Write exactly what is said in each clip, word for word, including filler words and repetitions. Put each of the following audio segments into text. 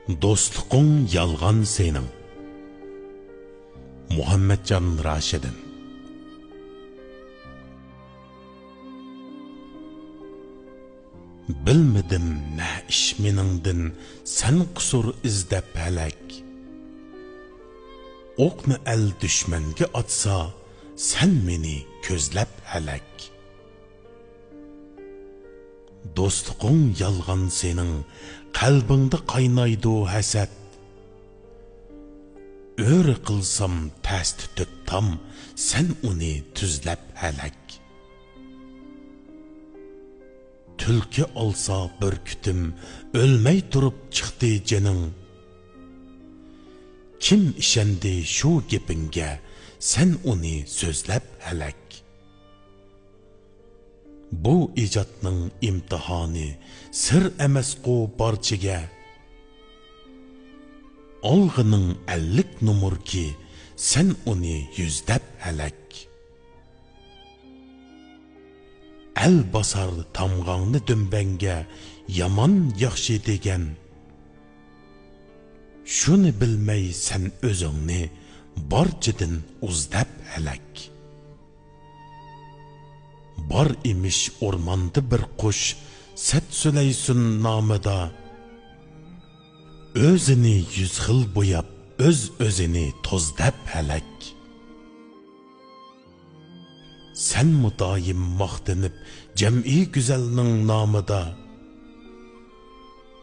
دوستلۇقۇڭ يالغان سېنىڭ. مۇھەممەتجان راشىدىن. بىلمىدىم نە ئىش مېنىڭدىن، سەن قۇسۇر ئىزدەپ ھەلەك. ئوقنى ئەل دۈشمەنگە ئاتسا، سەن مېنى كۆزلەپ ھەلەك. دوستلۇقۇڭ يالغان سېنىڭ، قەلبىڭدە قاينايدۇ ھەسەت. ئۆرە قىلسام تەستە تۆت تام، سەن ئۇنى تۈزلەپ ھەلەك. تۈلكە ئالسا بۈركۈتۈم، ئۆلمەي تۇرۇپ چىقتى جېنىڭ. كىم ئىشەندى شۇ گېپىڭگە، سەن ئۇنى سۆزلەپ ھەلەك. بۇ ئىجادنىڭ ئىمتىھانى سىر ئەمەسقۇ بارچىگە. ئالغىنىڭ ئەللىك نومۇركى، سەن ئۇنى يۈزدەپ ھەلەك. ئەل باسار تامغاڭنى دۈمبەڭگە، يامان ياخشى دېگەن. شۇنى بىلمەي سەن ئۆزۈڭنى، بارچىدىن ئۇزدەپ ھەلەك. بار ئىمىش ئورماندا بىر قۇش، سەت سۈلەيسۇن نامىدا. ئۆزىنى يۈز خىل بوياپ، ئۆز-ئۆزىنى توزدەپ ھەلەك. سەن مۇدايىم ماختىنىپ، جەمئىي گۈزەلنىڭ نامىدا.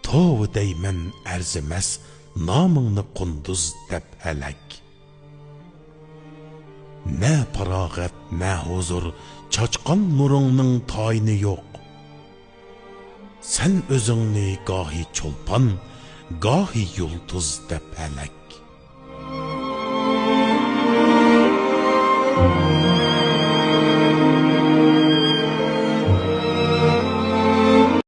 توۋا دەيمەن ئەرزىمەس، نامىڭنى قۇندۇز دەپ ھەلەك. نە پاراغەت، نە ھۇزۇر، چاچقان نۇرۇڭنىڭ تايىنى يوق. سەن ئۆزۈڭنى گاھى چولپان، گاھى يۇلتۇز دەپ ھەلەك.